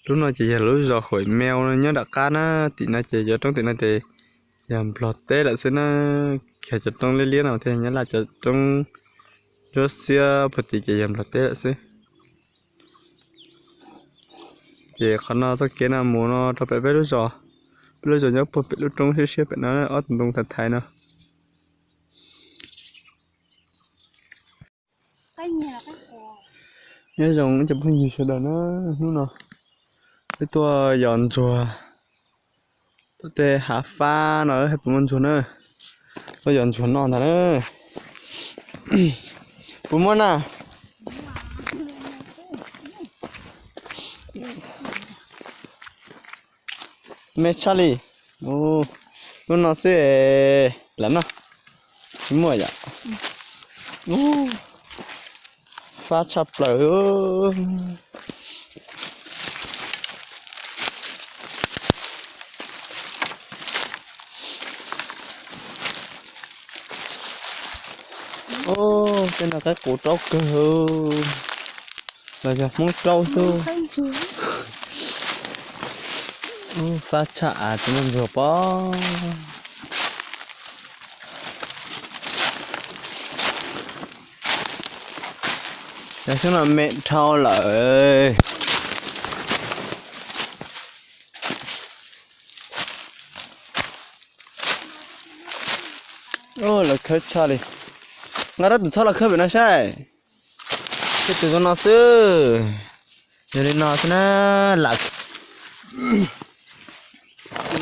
Lub no ces yog lub zos Huam Meu nyob nram qab na, tim no ces cov roob tim no ces yog Nplog teb lawm xwb na. Kiag cov roob liab liab no thiaj nyob laj cov roob nruab xiab puag tim ces yog Nplog teb lawm xwb. Ces qhov no txoj kev no mus no rau pem peb lub zos, peb lub zos nyob puag pem lub roob siab siab pem no, ob tug ntoo thaiv thaiv no. Nyob zoo ib cov phooj ywg sawv daws na, hnub no wb tuaj yos ntsuag, tuaj tej hav fab no hais puas muaj ntsuag na, tuaj yos ntsuag noj ntag na. Puas muaj na? Me tshaj li. Lub no xwb es lam noj. Tsis muaj yom. Fab tshaj plaws. Tej no qaib qus raub kawg, los yog Hmoob raub xwb. Fab tshaj av tsis muaj ntsuag pob. Cov xyoob no me dhau lawm. Lawv khawb tshaj li. Nqa rab tus txhob los khawb pem no saib. Tej tus zoo no xwb. Yog li no xwb na, lam. Tus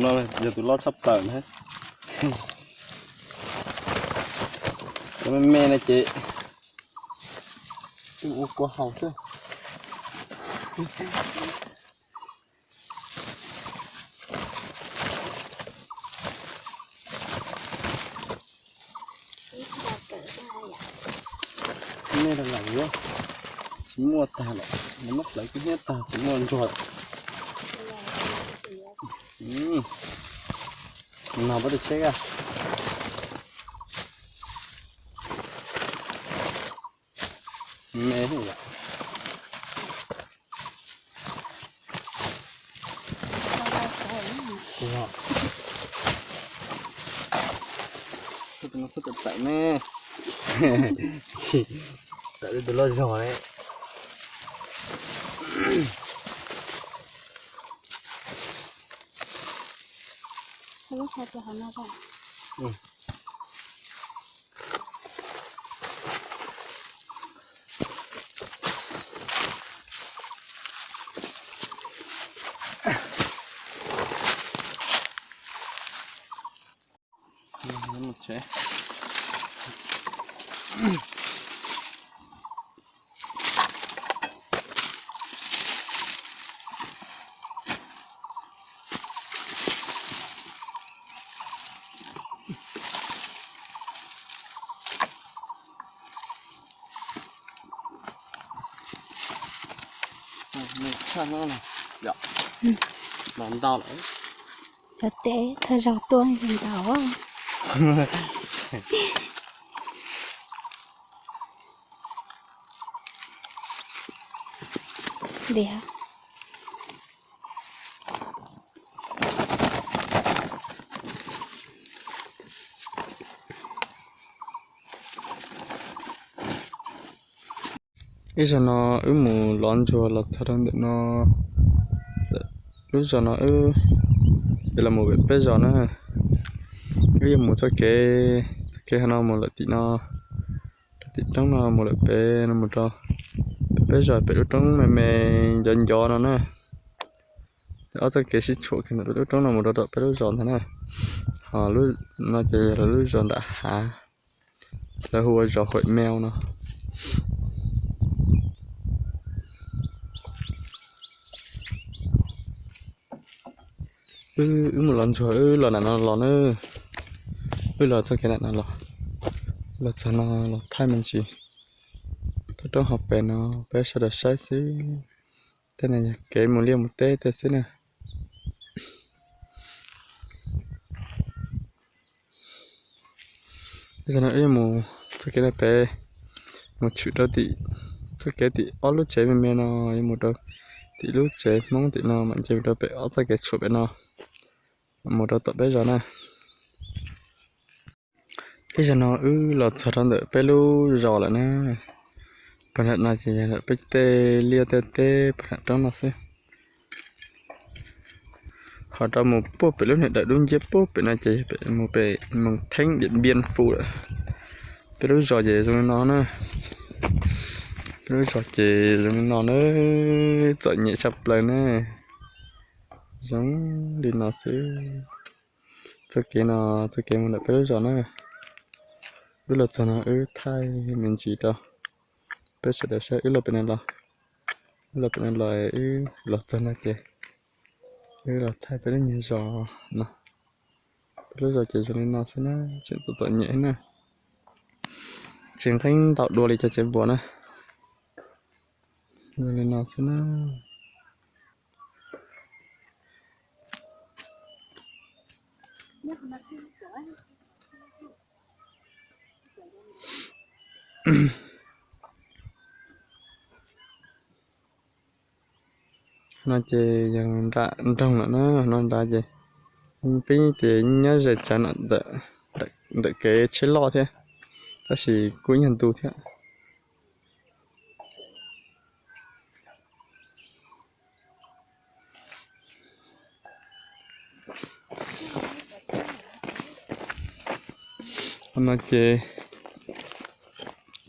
no yog tus loj tshaj plaws na. Cov me me no ces ua kua haus xwb. Nej lam yuav, tsis muaj tag lawm, nws muab hlawv kub hnyiab tag tsis muaj ntsuag. Nog pab tus tsheb a. Me yom. Tawm ne, tawm tus loj zog ne. Los ntau lawm. Cov teb thawj zaug tuaj ntau. Diam. Ib zaug no wb mus lov ntsuag los txog rau ntawm no, lub zos no wb yuav los mus pem peb zos na. Wb yuav mus txoj kev, txoj kev hauv no mus lawm tim no, rau tim roob no mus lawm pem no mus rau pem peb zos pem lub roob me me ncov ncov no na. Ob txoj kev sib tshuam kiag ntawm peb lub roob no mus rau tom peb lub zos ntag na. Ho lub no ces yog lawv lub zos nram hav, lawv hu ua zos Huam Meu no. Wb mus lov ntsuag wb los nram no los na. Wb los txoj kev nram no los, los txog no los thaij me ntsis. Thaj roob hauv pes no peb sawv daws saib xwb. Tej no yog kev mus liaj mus teb tej xwb na. Ib zaug no wb yuav mus txoj kev no pem, mus tshwm rau tim txoj Lub kev tim ob lub tsev me me no yuav mus rau tim lub tsev Hmoob tim no mam nce mus rau pem ob txoj kev tshuam pem no, mus rau tom peb zos na. Ib zaug no wb los txog rau ntawm peb lub zos lawm na. Puag nram no ces yog peb tej liaj tej teb puag nram roob no xwb. Ho rau mus puag pem lub niag dawm dub nciab puag pem no ces yog pem mus pem Moos Theeb Diam Npiaj Fus lawm. Peb lub zos ces zoo li no na. Peb lub zos ces zoo li no na, txom nyem tshaj plaws na. Zoo li no xwb. Txoj kev no, txoj kev mus ntawm peb lub zos na. Wb los txog no wb thaij me ntsis rau peb sawv daws saib wb los pem no los. Wb los pem no los, wb los txog no ces wb los thaij peb lub nyuag zos no. Peb lub zos ces zoo li no xwb na, tseem txom txom nyem na. Tsis nqeeb ntaus dua li cov tsev npuas na. Zoo li no xwb na. No ces yog nram nroog lawm na, no nrad ces peb ces nyob ze tsav no ntawm kev tsheb loj thiab, tab sis kuj ib nyuag ntu thiab. No ces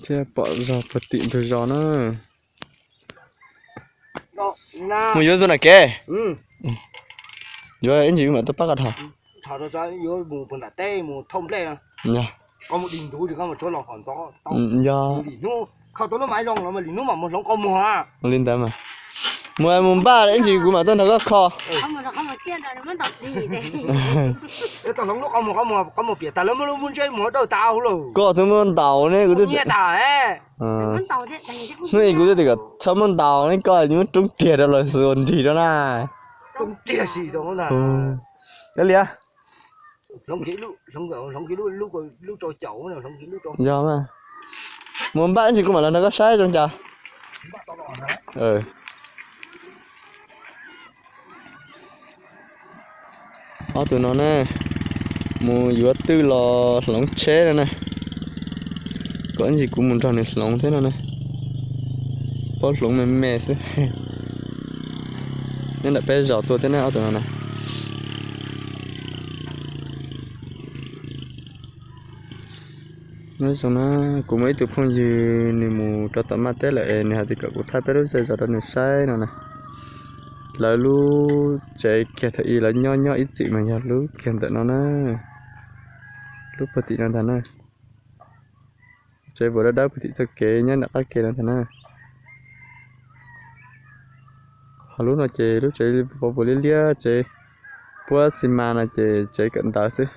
thiaj pom zos puag tim ntug zos na. Mus yuav zoo na kev. Yuav ib ntsis mam tuaj pab koj dhos. Yog. Li ntawd mas. Mus mus npaj ib ntsis kuv mam tuaj nrog koj kho. Koj twb muab ntaus ne, kuv twb, hnub ib kuv twb tias kom txhob muab ntaus ne, koj muab roob riag rau los xwb ua nrig rau na. Li, yog mas. Mus npaj ib ntsis kuv mam los nrog koj saib zoo cas. Ob tug no ne, mus yuav twj los hloov tsheb no na. Kom ib ntsis kuv mus nrog nws hloov thiab no na. Paub hloov me me xwb. Nyob ntawm peb zos tuaj thiab ne ob tug no na. Nyob zoo na, kuv muaj ib tug phooj ywg nws mus rau tom maj teb lawm es nws hais tias kom kuv thaij peb lub zej zos rau nws saib no na. Lawv lub tsev kiag thaum ub lawv nyob nyob ib txwm mas yog lub kiag ntawm no na, lub puag tim no ntag na. Tsev vuas dawb dawb puag tim txoj kev nyob nram qab ke no ntag na. Ho lub no ces lub tsev vov vuas liab liab, tsev puab xi mas no ces tsev kawm ntawv xwb.